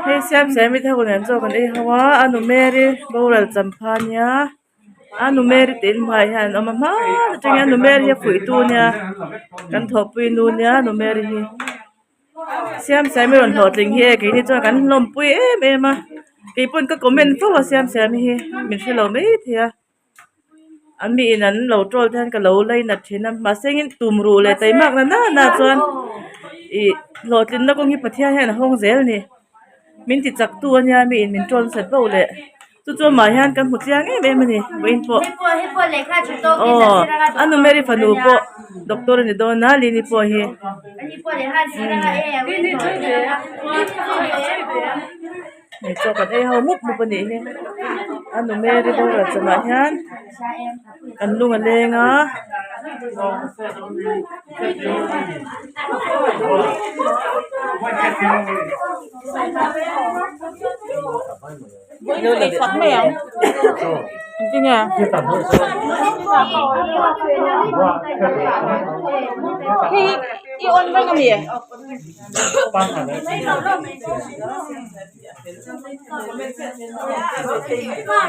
Hei Siamsiami te ho nen chaw kan ei ho a a nu Mary boral champha ania a nu Mary te in hmuh ah hian an awm a hmaan atangin a nu Mary hi a fuih tu ania kan thawhpui nu ania a nu Mary hi Siamsiami rawn hlawhtling hi e keini chuan kan hlawmpui em em a keipawn ka comment fo a Siamsiami hi min hrelo maithei a. An mi in an lo troll te hian ka lo lainat thin a mahse engin tum ruh leh taimak na na chuan ih hlawhtlinna kawng hi Pathian hian a hawng zel a ni min ti chak tu ania mi in min troll nasat poh leh chu chu amah hian kan hmu chiang em em a ni vawiin pawh aw a nu Mary fanu pawh doctor a ni dawn a Lini pawh hi. Hei chaw kan ei ho mup mup a nih hi a nu Mary boral chungah hian an lung a leng a.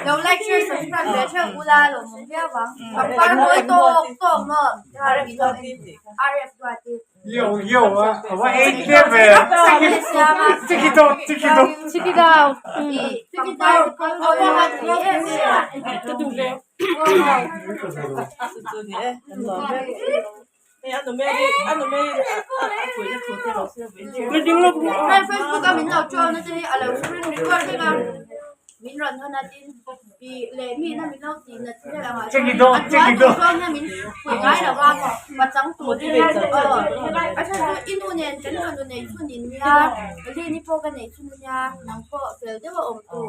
Lo like share subscribe ve theuh ula lo mawm viau vang pangpar mawi tawk tawk maw RF duati pangpar Hei Facebook a min lo troll na te hi a lo screen record vek a min rawn hawn a tin ih leh mi na min lo tih nat vel ang ah chuan a hnuai tur chuan hian min pui ngai lo va pachang tur te aw a chhan chu i nu nen kan fanu neih chhun in nia Lini pawh ka neih chhun ania nang pawh fel deuh a awm tur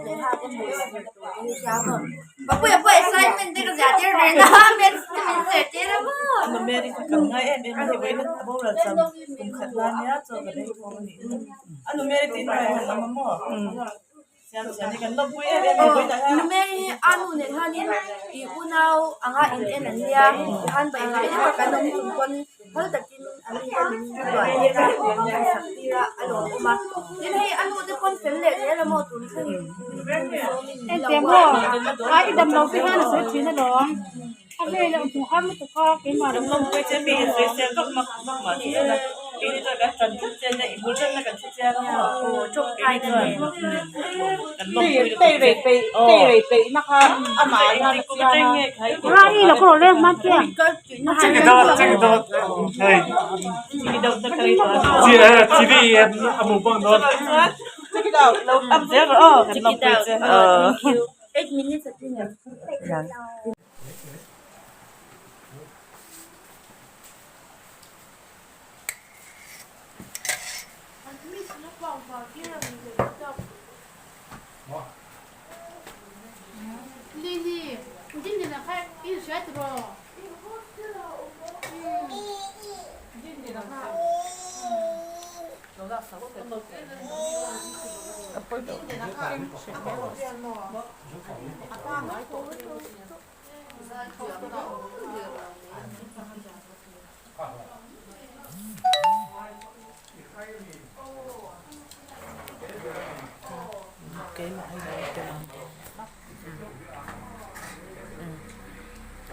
lehkha te hmu deuh a zir tur te hi sia maw. Papuia pawh excitement te ka zia tir reng a maths te min zir tir a maw. Nu Mary kha kan ngai em em a hei vawiin a boral cham kum khat la nia chaw kan ei khawm a nih hi a nu Mary tih hnuaiah hian awm a maw siam siam hi kan lawmpui em em a vawiinah hian. Nu Mary hi a nu nen hianin ih unau anga in en an nia tikhan baihvai deuh a kan awm chung pawn phal takin an ni te min ruah tir a min ngaihsak tir a a lawmawm a tin hei a nu te pawn fel leh zel a maw tun thlengin Engtiang maw a i dam lo te hian a sawi thin alawm a vel a hmuh har lutuk a keimah Kan lawmpui che mi in sawisel vak mak vak mah ni ila keini chuan kan tan tlat che ania i bul tanna kan hre chiang a maw keini chuan kan lawmpui lutuk che aw engtik kum atang nge kha i tih tawh 8 minutes a tling em. Lily, din din a kha i hriat rawh.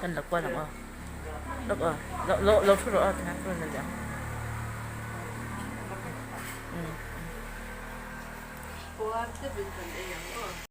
Kan la kual ang aw lawk aw lo lo thu rawh aw tikhan ka rawn la leh ang.